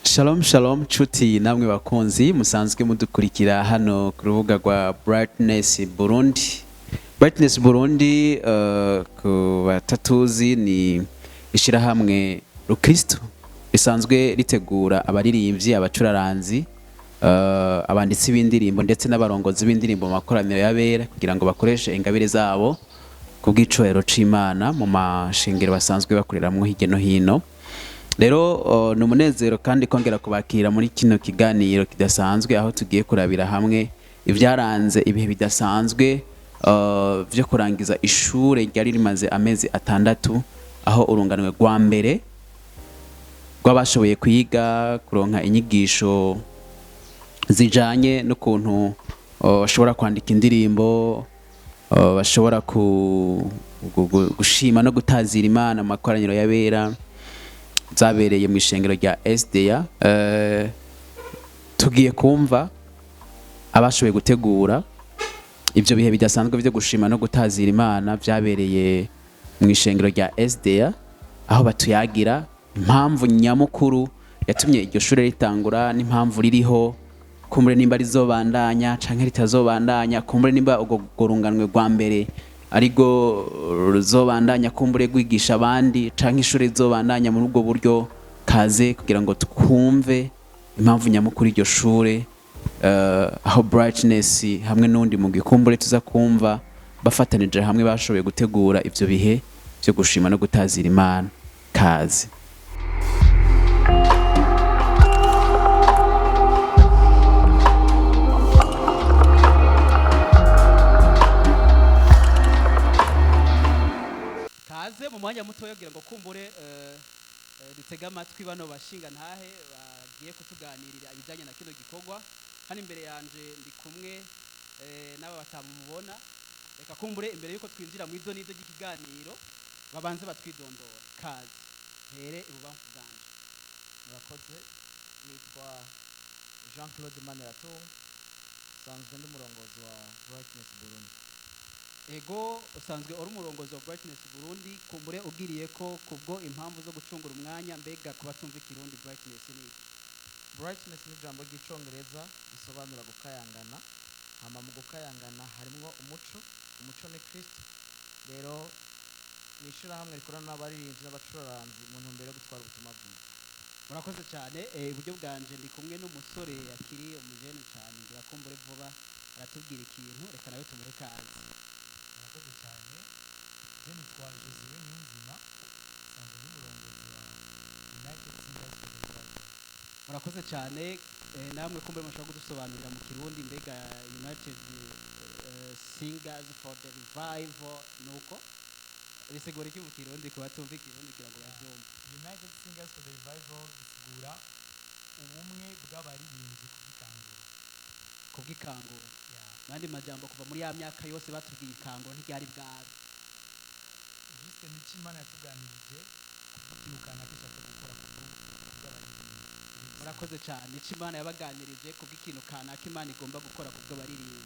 Shalom shalom nshuti namwe bakunzi musanzwe mudukurikira hano ku rubuga rwa Brightness Burundi. Brightness Burundi, ku batatuzi, ni ishirahamwe rukristo risanzwe ritegura abaririmbyi, abacuraranzi, abanditsi b'indirimbo ndetse n'abarongozi b'indirimbo mu makoraniro y'abera kugira ngo bakoreshe ingabire zabo ku bw'icubahiro c'Imana mu mashengero basanzwe bakoreramwo hirya no hino. Rero ni umunezero kandi kongera kubakira muri kino kiganiro kidasanzwe, aho tugiye kurabira hamwe ibyaranze ibihe bidasanzwe vyo kurangiza ishure ryari rimaze amezi 6, aho urunganwe rwa mbere rw'abashoboye kwiga kuronka inyigisho zijanye n'ukuntu bashobora kwandika indirimbo, bashobora gushima no gutazira Imana mu makoraniro y'abera, zabereye mu ishengero rya SDA. Tugiye kumva abashoboye gutegura ibyo bihe bidasanzwe byo gushima no gutazira Imana byabereye mu ishengero rya SDA, aho batuyagira impamvu nyamukuru yatumye iryo shure ritangura n'impamvu ririho, kumbure nimba rizobandanya canke ritazobandanya, kumbure nimba urwo runganwe rwa mbere arigo ruzobandanya kumbure rwigisha abandi canke ishure rizobandanya muri ubwo buryo. Kaze kugira ngo twumve impamvu nyamukuru iryo shure, aho Brightness hamwe n'undi mu gikumbure tuza kumva bafatanije hamwe bashoboye gutegura ivyo bihe byo gushima no gutazira Imana. Kaze. Kaze mu mwanya muto kugira ngo kumbure dutege amatwi bano bashinga ntahe bagiye kutuganirira ibijanye na kino gikorwa. Hano imbere yanje ndi kumwe n'aba batamubona. Reka kumbure imbere yuko twinjira mu idonido ry'ikiganiro babanze batwidondora. Kaze here ibubamfu bwanje. Murakoze, nitwa Jean Claude Maniratunga, nsanzwe ndi umurongozi wa Brightness Burundi. Ego, usanzwe uri umurongozi wa Brightness Burundi. Kumbure ubwiriye ko kubwo impamvu zo gucungura umwanya, mbega kubatumva ikirundi, Brightness ni iki? Brightness ni ijambo ry'icongereza risobanura gukayangana. Hama mu gukayangana harimwo umuco, umuco ni Kristo. Rero ni ishirahamwe rikorana n'abaririmbyi n'abacuraranzi mu ntumbero yo gutwara ubutumwa bwiza. Murakoze cyane. Iburyo bwanje ndi kumwe n'umusore akiri umujene cyane, ngira kumbure vuba aratubwira ikintu, reka nawe tumuhe kaze. Murakoze cyane, je nitwa Josue Niyonzima, nsanzwe ndi umurongozi wa United Singers for the Revival. Murakoze cyane. Namwe kumbure mushobora kudusobanurira mu kirundi, mbega United Singers for the Revival nuko bisigura iki mu kirundi ku batumva ikirundi kugira ngo bavyumve? United Singers for the Revival bisigura ubumwe bw'abaririmbyi kubw'ikanguro. Kubw'ikanguro. Yeah. Mandi majambo, kuva muri ya myaka yose batubwiye ikanguro ntiryari bwabe. Juste nico Imana yatuganirije kubw'ikintu kanaka ishaka gukora kubw'abaririmbyi. Murakoze cyane. Ico Imana yabaganirije kubw'ikintu kanaka Imana igomba gukora kubw'abaririmbyi.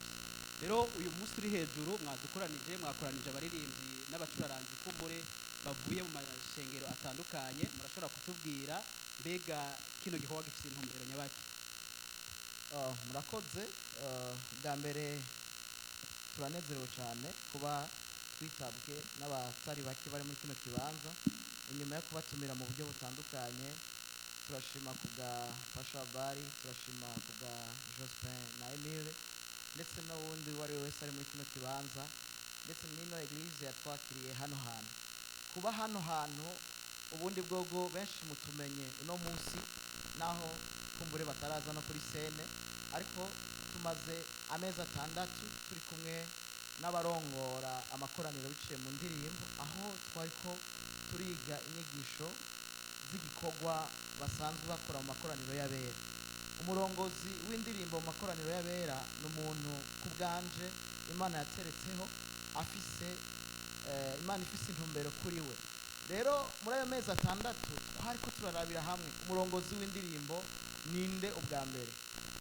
Rero uyu munsi uri hejuru mwadukoranije, mwakoranije abaririmbyi n'abacuraranzi kumbure bavuye mu mashengero atandukanye. Murashobora kutubwira mbega kino gikorwa gifite intumbero nyabaki? Murakoze. Bwa mbere turanezerewe cyane kuba twitabwe n'abatari bake bari muri kino kibanza inyuma yo kubatumira mu buryo butandukanye. Turashima ku bwa Pasha Bari, turashima ku bwa Jospin na Emile, ndetse n'uwundi uwo ari we wese ari muri kino kibanza, ndetse n'ino eglise yatwakiriye hano hantu. Kuba hano hantu ubundi bwogo benshi mutumenye uno munsi, naho kumbure bataraza no kuri scène, ariko tumaze amezi 6 turi kumwe n'abarongora amakoraniro biciye mu ndirimbo, aho twariko turiga inyigisho z'igikorwa basanzwe bakora mu makoraniro y'abera. Umurongozi w'indirimbo mu makoraniro y'abera ni umuntu ku bwanje Imana yateretseho, afise Imana ifise intumbero kuri we. Rero muri ayo mezi 6 twariko turarabira hamwe umurongozi w'indirimbo ninde ubwa mbere,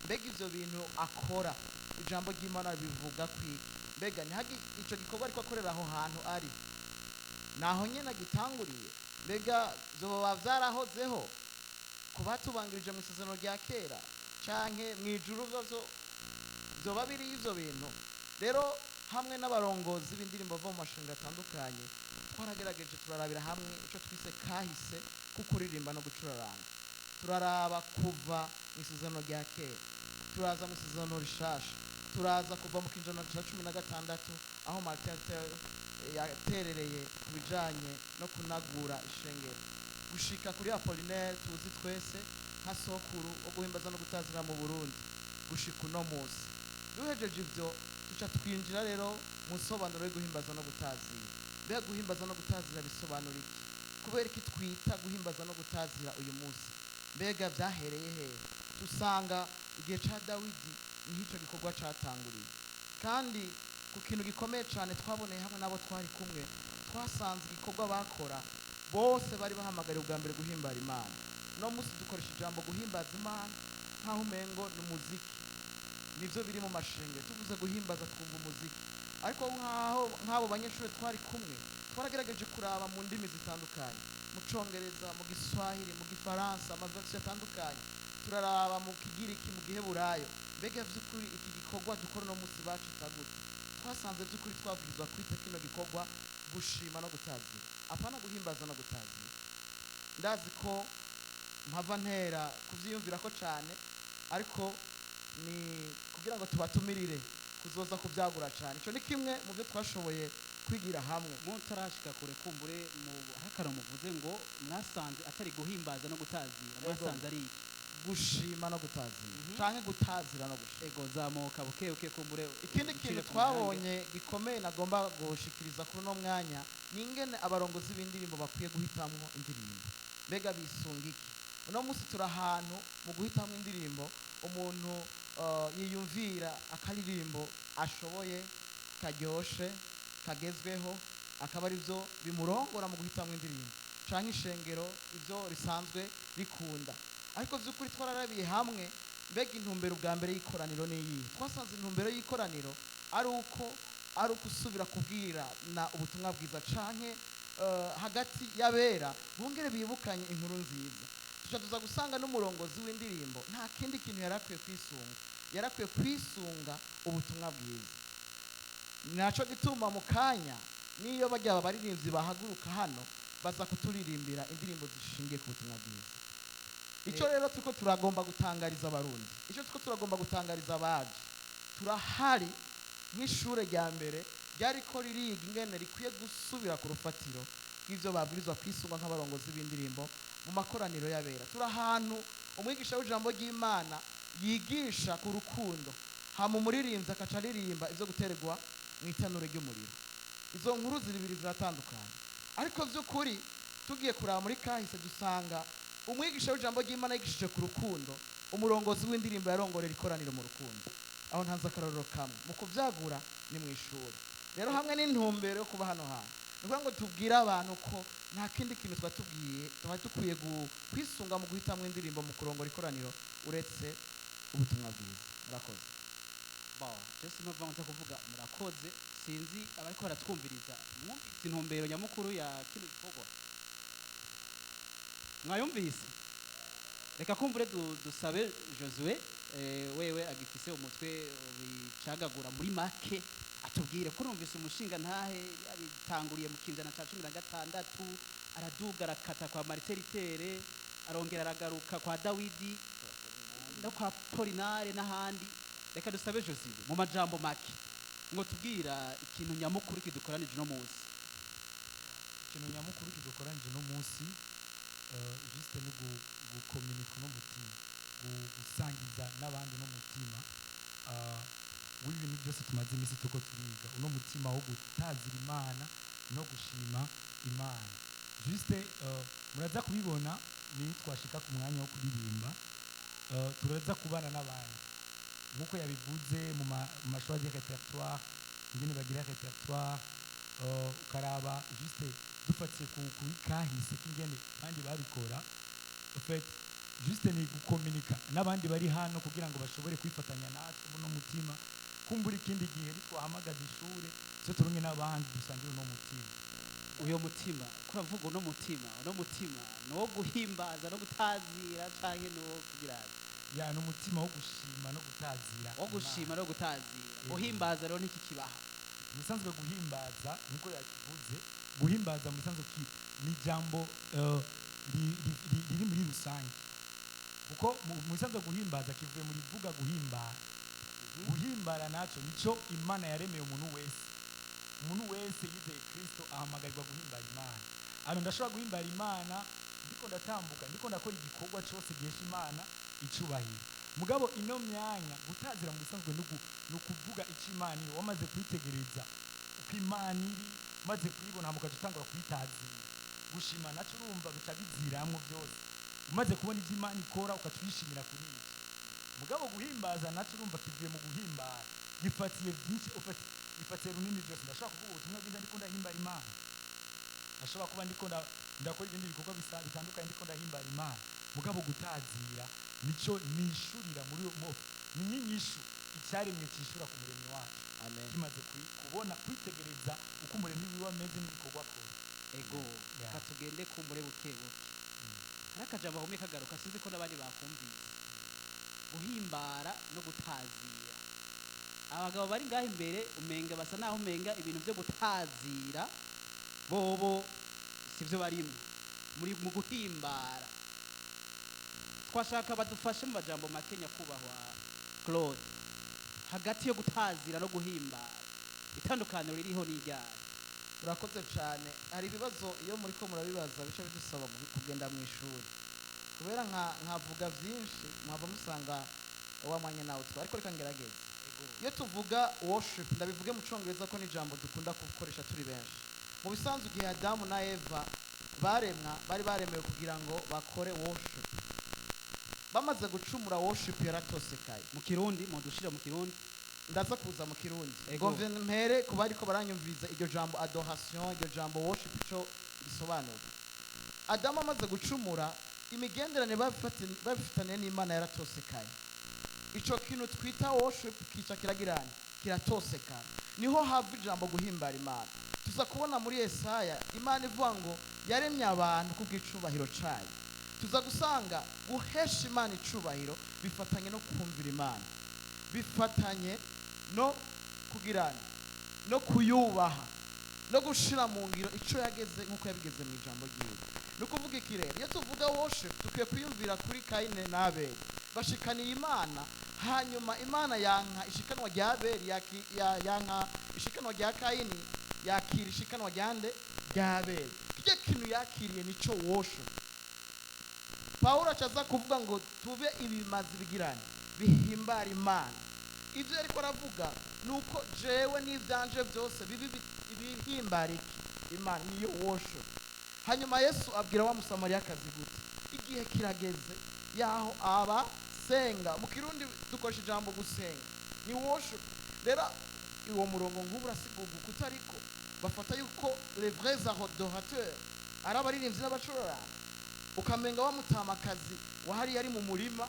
mbega ivyo bintu akora ijambo ry'Imana bivuga kwiki, mbega ntihagi ico gikorwa ariko akorera aho hantu ari naho nyene agitanguriye, mbega vyoba vyarahozeho. Ku batubangirije mu isezerano rya kera canke mu ijuru, byo byoba biri ivyo bintu. Rero hamwe n'abarongozi b'indirimbo bo mu mashengero atandukanye, twaragerageje turarabira hamwe ico twise kahise ko kuririmba no gucuraranga. Turaraba kuva mu isezerano rya kera, turaza mu isezerano rishasha, turaza kuva mu kinjana ca 16, aho Martin Luther yaterereye ku bijanye no kunagura ishengero, gushika kuri Apollinaire tuzi twese nka sokuru wo guhimbaza no gutazira mu Burundi, gushika uno munsi. Duhejeje ivyo, duca twinjira rero mu nsobanuro yo guhimbaza no gutazira. Mbega guhimbaza no gutazira bisobanura iki? Kubera iki twita guhimbaza no gutazira uyu munsi? Mbega vyahereye hehe? Tusanga igihe ca Dawidi niho ico gikorwa catanguriye. Kandi ku kintu gikomeye cyane twaboneye hamwe n'abo twari kumwe, twasanze igikorwa bakora bose bari bahamagariwe ubwa mbere guhimbara Imana. No munsi dukoresha ijambo guhimbaza Imana nk'aho umengo ni umuziki, nivyo biri mu mashengero. Tuvuze guhimbaza twumva umuziki, ariko nk'aho nk'abo banyeshuri twari kumwe twaragerageje kuraba mu ndimi zitandukanye, mu Congereza, mu Giswahili, mu Gifaransa, amaversion atandukanye, turaraba mu Kigiriki, mu Giheburayo, mbega vy'ukuri iki gikorwa dukora uno munsi bacita gute? Twasanze vy'ukuri twabwirizwa kwita kino gikorwa gushima no gutazira, apana guhimbaza no gutazira. Ndazi ko mpava ntera kuvyiyumvirako cane, ariko ni kugira ngo tubatumirire kuzoza kuvyagura cane. Ico ni kimwe mu byo twashoboye kwigira hamwe. Mutarashika kure, kumbure mu hakaro muvuze ngo mwasanze atari guhimbaza no gutazira, mwasanze ari iki? Gushima no gutazira, canke gutazira no gushima. Ego, zamuka buke buke, kumbure Ikindi ucire kintu ku twabonye gikomeye nagomba gushikiriza kuri uno mwanya ni ingene abarongozi b'indirimbo bakwiye guhitamwo indirimbo. Mbega bisunga iki? Uno munsi turi ahantu mu guhitamwo indirimbo umuntu yiyumvira akaririmbo ashoboye, karyoshe, kagezweho, akaba ari byo bimurongora mu guhitamwo indirimbo, canke ishengero ibyo risanzwe rikunda. Ariko vy'ukuri twararabiye hamwe, mbega intumbero ubwa mbere y'ikoraniro ni iyihe? Twasanze intumbero y'ikoraniro ari uko usubira kubwirana ubutumwa bwiza, canke hagati y'abera bongere bibukanye inkuru nziza. Tuca tuza gusanga n'umurongozi w'indirimbo nta kindi kintu yari akwiye kwisunga, yari akwiye kwisunga ubutumwa bwiza. Naco gituma mu kanya niyo bajya abaririmbyi bahaguruka hano, baza kuturirimbira indirimbo zishingiye ku butumwa bwiza. Icyo rero turiko turagomba gutangariza Abarundi, icyo turiko turagomba gutangariza abaje, turahari nk'ishure rya mbere ryariko ririga ingene rikwiye gusubira ku rufatiro rw'ivyo babwirizwa kwisungwa nk'abarongozi b'indirimbo mu makoraniro y'abera. Turi ahantu umwigisha w'ijambo ry'Imana yigisha ku rukundo, hama umuririmbyi akaca aririmba ivyo guterwa mu itanure ry'umuriro. Izo nkuru zibiri ziratandukanye, ariko vy'ukuri tugiye kuraba muri kahise, dusanga umwigisha w'ijambo ry'Imana yigishije ku rukundo, umurongozi w'indirimbo yarongorera ikoraniro mu rukundo. Aho ntanze akarorero kamwe, mu kuvyagura ni mu ishuri. Rero hamwe n'intumbero yo kuba hano hantu, ni ukuvuga ngo tubwire abantu ko nta kindi kintu twatubwiye tuba dukwiye kwisunga mu guhitamwo indirimbo mu kurongora ikoraniro uretse ubutumwa bwiza. Murakoze. Bon, je simpava nza kuvuga murakoze. Sinzi abariko baratwumviriza, mwumvise intumbero nyamukuru ya kino gikorwa? Mwayumvise? Reka kumbure dusabe Josue, wewe agifise umutwe ubicagagura muri make, atubwire ko numvise umushinga ntahe yabitanguriye mu kinjana ca 16, araduga, arakata kwa Martin Luther, arongera aragaruka kwa Dawidi no kwa Polinare n'ahandi. Reka dusabe Josue mu majambo make ngo tubwira ikintu nyamukuru kidukoranije uno munsi. Ikintu nyamukuru kidukoranije uno munsi, juste no gukominika uno mutima, gusangiza n'abandi uno mutima w'ibintu byose tumaze iminsi tuko turiga, uno mutima wo gutazira Imana no gushima Imana. Juste muraza kubibona ni twashika ku mwanya wo kuririmba, turaza kubana n'abandi nk'uko yabivuze mu ma choix de répertoire, ingene bagira répertoire, ukaraba juste dufatiye kuri kahise k'ingene abandi babikora. En fait, juste ni gukominika n'abandi bari hano kugira ngo bashobore kwifatanya natwe muno mutima. Kumbura ikindi gihe nitwahamagaza ishure, so turumwe n'abandi dusangire uno mutima. Uyo mutima kuravuga, uno mutima ni uwo guhimbaza no gutazira canke ni uwo kugira? Ya, ni umutima wo gushima no gutazira. Wo gushima no gutazira. Yego. Guhimbaza rero niki kibaho? Mu bisanzwe guhimbaza, nkuko yakivuze, guhimbaza mu bisanzwe ni ijambo riri muri rusange, kuko mu bisanzwe guhimbaza kivuye muri vuga guhimbara. Guhimbara naco nico Imana yaremeye umuntu wese. Umuntu wese yizeye Kristo ahamagarirwa guhimbara Imana. Ano ndashobora guhimbara Imana ndiko ndatambuka, ndiko ndakora igikorwa cose gihesha Imana icubahiro. Mugabo ino myanya gutazira mu bisanzwe ni ukuvuga ico Imana iri. Wamaze kwitegereza uko Imana iri, umaze kuyibona, hama ugaca utangura kuyitazira. Gushima naco urumva bica biziramwo byose. Umaze kubona ivyo Imana ikora, ugaca uyishimira kuri ivyo. Mugabo guhimbaza naco urumva kivuye mu guhimbara, gifatiye byinshi, gifatiye runini byose. Ndashobora kuvuga ubutumwa bwiza ndiko ndahimbara Imana, ndashobora kuba ndiko ndakora ibindi bikorwa bitandukanye ndiko ndahimbara Imana. Mugabo gutazira nico nishurira muri ni nk'inyishu icyaremwe cyishura ku Muremyi wacu Amen. kimaze kubona, kwitegereza uko Umuremyi wiwe ameze n'ibikorwa akora. Ego. Yeah. Reka tugende kumbure buke buke. Hari akajambo kamwe kagaruka, sinzi ko n'abandi bakumvise: guhimbara no gutazira. Abagabo bari ngaho imbere umenga basa naho umenga ibintu byo gutazira bobo sivyo barimo, muri mu guhimbara. Twashaka badufashe mu majambo make, nyakubahwa Claude, hagati yo gutazira no guhimbara itandukaniro ririho n'iryari? Urakoze cyane. Hari ibibazo iyo muri ko murabibaza bica bidusaba kugenda mu ishuri, kubera nkavuga byinshi mwava musanga wa mwanya nawe twa, ariko reka ngerageze. Iyo tuvuga worship, ndabivuge mu Cyongereza ko ni ijambo dukunda gukoresha turi benshi. Mu bisanzwe igihe Adamu na Eva baremwa, bari baremewe kugira ngo bakore worship. Bamaze gucumura, worship yaratosekaye. Mu Kirundi, mudushire mu Kirundi. Ndaza kuza mu Kirundi. Ego. Ngo mpere ku bariko baranyumviriza iryo jambo adoration, iryo jambo worship ico risobanura. Adamu amaze gucumura, imigenderanire babifitaniye n'Imana yaratosekaye. Ico kintu twita worship kica kiragirana, kiratosekara. Niho hava ijambo guhimbara Imana. Tuza kubona muri Yesaya Imana ivuga ngo yaremye abantu kubw'icubahiro cayo. Tuza gusanga guhesha Imana icubahiro bifatanye no kumvira Imana, bifatanye no kugirana no kuyubaha no gushira mu ngiro ico yageze nk'uko yabigeze mu ijambo ryiwe. Ni ukuvuga iki rero? Iyo tuvuga worship, dukwiye kwiyumvira kuri Kayine n'Abeli bashikaniye Imana, hanyuma Imana yanka ishikanwa rya Abeli, yanka ishikanwa rya Kayini, yakira ishikanwa rya nde? Rya Abeli. Kirya kintu yakiriye nico worship. Pawulo acaza kuvuga ngo tube ibimazi bigiranye bihimbara Imana. Ibyo ariko aravuga ni uko jewe n'ibyanje byose bibi ibihimbara iki? Imana. Niyo worship. Hanyuma Yesu abwira wa Musamariyakazi gute? Igihe kirageze yaho abasenga. Mu Kirundi dukoresha ijambo gusenga, ni worship. Rero uwo murongo nk'ubu urasigurwa uko, ariko bafata yuko les vrais adorateurs ari abaririmbyi n'abacuraranga, ukamenga wa mutamakazi wahariye ari mu murima,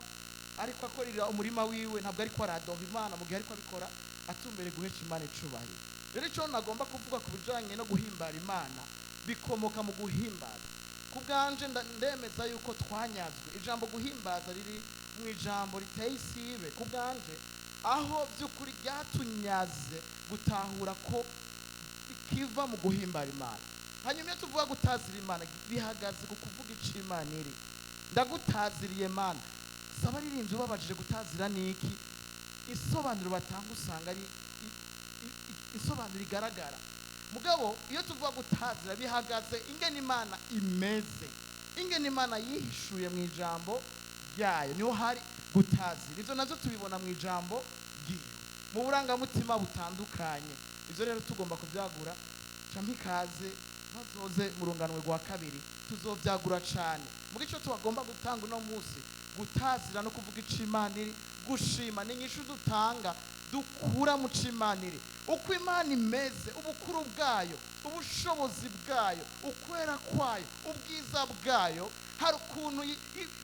ariko akorera umurima wiwe, ntabwo ariko aradoha Imana mu gihe ariko abikora atumbere guhesha Imana icubahiro. Rero icyo nagomba kuvuga ku bijanye no guhimbara Imana, bikomoka mu guhimbaza. Ku bwanje ndemeza yuko twanyazwe ijambo guhimbaza, riri mu ijambo riteye isibe ku bwanje, aho by'ukuri ryatunyaze gutahura ko kiva mu guhimbara Imana. Hanyuma iyo tuvuga gutazira Imana, bihagaze ku kuvuga ico Imana iri. Ndagutaziriye Mana. Saba aririmbyi ubabajije gutazira ni iki, isobanuro batanga usanga ari isobanuro igaragara. Mugabo iyo tuvuga gutazira, bihagaze ingene Imana imeze, ingene Imana yihishuye mu ijambo ryayo, niho hari gutazira. Ivyo navyo tubibona mu ijambo ryiwe mu burangamutima butandukanye. Ivyo rero tugomba kuvyagura. Campa ikaze bazoze mu runganwe rwa kabiri, tuzovyagura cane. Muga ico tubagomba gutanga uno munsi, gutazira no kuvuga ico Imana iri, gushima ni inyishu dutanga dukura mu co Imana iri. Uko Imana imeze, ubukuru bwayo, ubushobozi bwayo, ukwera kwayo, ubwiza bwayo, hari ukuntu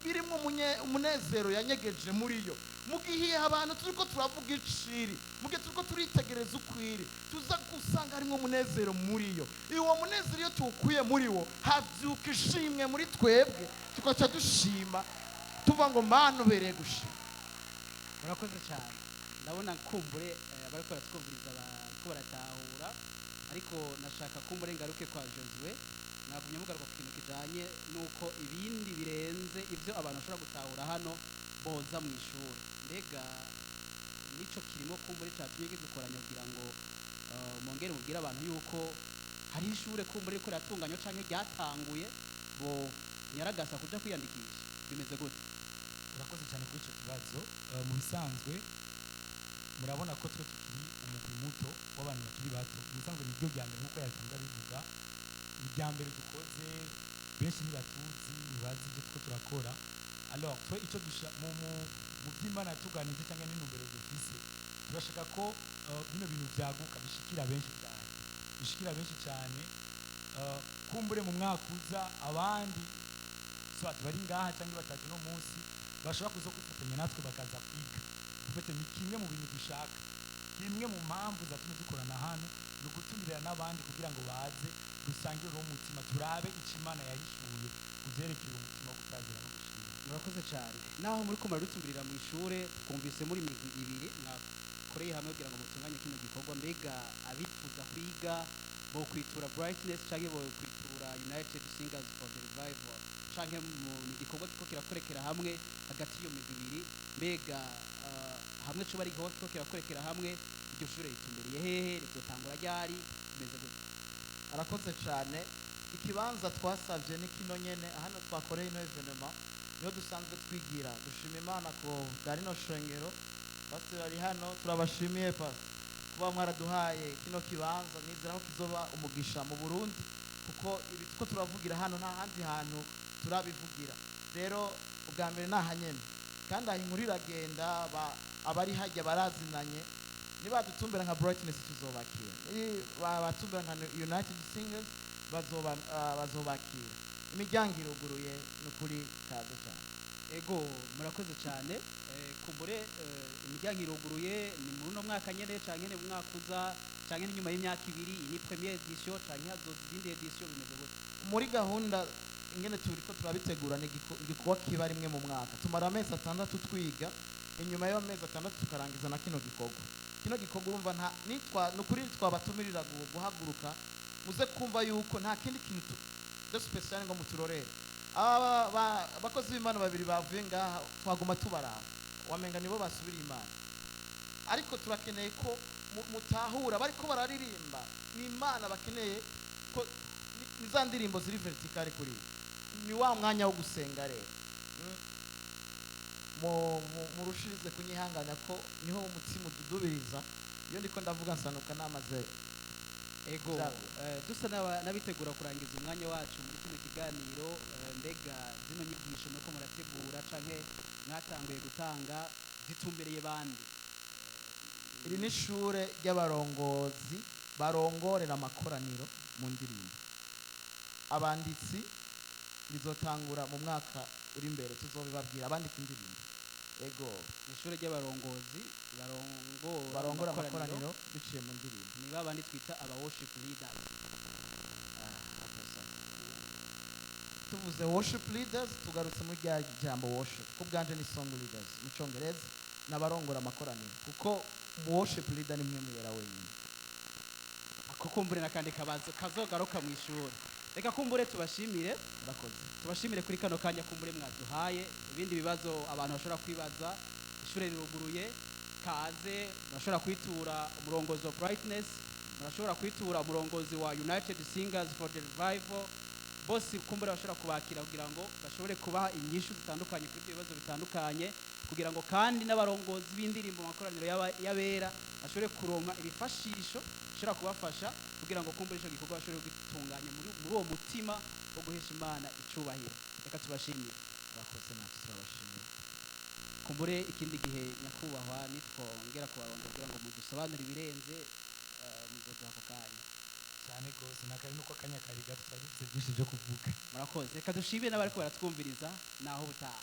birimo umunezero yanyegeje muri yo. Mu gihe abantu turiko turavuga iciri, mu gihe turiko turitegereza ukwiri, tuza gusanga harimo umunezero muri yo. Uwo munezero iyo tuwukuye muri wo, havyuka ishimwe muri twebwe, tugaca dushima tuvuga ngo: "Mana, ubereye gushima." Murakoze cyane. Ndabona kumbure abariko baratwumviriza bariko baratahura, ariko nashaka kumbure ngaruke kwa Josue. Nagumye mugaruka ku kintu kijanye n'uko ibindi birenze ibyo abantu bashobora gutahura hano boza mu ishuri. Mbega nico kirimo kumbure catumye kidukoranya kugira ngo mwongere mubwire abantu yuko hari ishure kumbure riko riratunganywa canke ryatanguye, bo nyaragasa kuja kwiyandikisha? Bimeze gute? Urakoze cyane kuri icyo kibazo. Mu bisanzwe murabona ko twe tukiri umugwi muto w'abantu bakiri bato. Mu bisanzwe ni ryo rya mbere, nk'uko yabitanzwe abivuga, ni irya mbere dukoze. Benshi ntibatuzi, ntibazi ibyo two turakora. Alors twe icyo dusha mu by'Imana yatuganije cyangwa n'intumbero dufise, turashaka ko bino bintu byaguka, bishikira benshi cyane, bishikira benshi cyane. Kumbure mu mwaka uza abandi soit bari ngaha cyangwa bataje no munsi bashobora kuza kwifatanya natwe, bakaza kwiga. Ufite ni kimwe mu bintu dushaka, kimwe mu mpamvu zatumye dukorana hano ni ugutumirira n'abandi kugira ngo baze dusangire uwo mutima, turabe icyo Imana yahishuye ku byerekeye umutima wo gutazira no gushima. Murakoze cyane. Naho muri ko muradutumirira mu ishure, twumvise muri migwi ibiri mwakoreye hamwe kugira ngo mutunganye kino gikorwa. Mbega abifuza kwiga bo kwitura Brightness canke bo kwitura United Singers for the Revival, canke mu ni igikorwa kiko kirakorekera hamwe hagati y'iyo migwi ibiri? Mbega hamwe coba ari igikorwa kiko kirakorekera hamwe, iryo shure ritumbereye hehe? Rizotangura ryari? Bimeze gute? Arakoze cyane. Ikibanza twasabye ni kino nyene hano twakoreye ino événement, niho dusanzwe twigira. Dushima Imana ko bwa rino shengero, pasiteri ari hano, turabashimiye pastor kuba mwaraduhaye kino kibanza. Nizera ko kizoba umugisha mu Burundi, kuko ibi tuko turavugira hano nta handi hantu turabivugira. Rero ubwa mbere ni aha nyene, kandi aha inkuru iragenda, abari hajya barazinanye. Nibadutumbera nka Brightness tuzobakira, batumbera nka United Singers bazobakira. Imiryango iruguruye, ni ukuri, kaze cyane. Ego, murakoze cyane. Kumbure imiryango iruguruye, ni muri uno mwaka nyene canke ni mu mwaka uza canke ni nyuma y'imyaka 2? Iyi ni première édition canke hazoza izindi édition? Bimeze gute? Muri gahunda ingene turiko turabitegura, ni igikorwa kiba rimwe mu mwaka. Tumara amezi 6 twiga, inyuma y'amezi 6 tukarangiza na kino gikorwa. Kino gikorwa urumva nta nitwa ni ukuri twabatumirira guhaguruka muze kumva yuko nta kindi kintu de spécial ngo muturorere. Aba abakozi b'Imana babiri bavuye ngaha twaguma tubaraba, wamenga nibo basubiriye Imana, ariko turakeneye ko mutahura bariko bararirimba ni Imana bakeneye ko ni za ndirimbo ziri verticale kuri bo. Ni wa mwanya wo gusenga rero. Murushirize kunyihanganya ko niho umutima ududubiriza iyo ndiko ndavuga, nsanuka namaze. Ego. Vyago. Dusa n'abitegura kurangiza umwanya wacu muri kino kiganiro. Mbega zino nyigisho muriko murategura canke mwatanguye gutanga zitumbereye bande? Iri ni ishure ry'abarongozi barongorera amakoraniro mu ndirimbo. Abanditsi rizotangura mu mwaka uri imbere, tuzobibabwira, abandika indirimbo. Ego. Ni ishure ry'abarongozi barongora barongora amakoraniro. Amakoraniro biciye mu ndirimbo. Ni babandi twita aba worship leaders. Ah, hapo sasa. Tuvuze worship leaders, tugarutse muri rya jambo worship. Ku bwanje ni song leaders mu Cyongereza, n'abarongora amakoraniro, kuko mu worship leader ni mwe muyera wenyine. Ako kumbure n'akandi kabazo kazogaruka mu ishuri. Reka kumbure tubashimire. Murakoze. Tubashimire kuri kano kanya kumbure mwaduhaye. Ibindi bibazo abantu bashobora kwibaza, ishure riruguruye, kaze. Murashobora kwitura umurongozi wa Brightness, murashobora kwitura umurongozi wa United Singers for the Revival. Bose kumbure bashobora kubakira kugira ngo bashobore kubaha inyishu zitandukanye kuri ibyo bibazo bitandukanye, kugira ngo kandi n'abarongozi b'indirimbo mu makoraniro y'abera bashobore kuronka ibifashisho bishobora kubafasha kugira ngo kumbure ico gikorwa bashobore kugitunganya muri uwo mutima wo guhesha Imana icubahiro. Reka tubashimire. Murakoze, natwe turabashimiye. Kumbure ikindi gihe, nyakubahwa, nitwongera kubaronda kugira ngo mudusobanure ibirenze. Muzoduha ako kanya. Cyane rwose, nakari nuko akanya kari gato, twari dufite byinshi byo kuvuga. Murakoze. Reka dushimire n'abariko baratwumviriza. Naho ubutaha.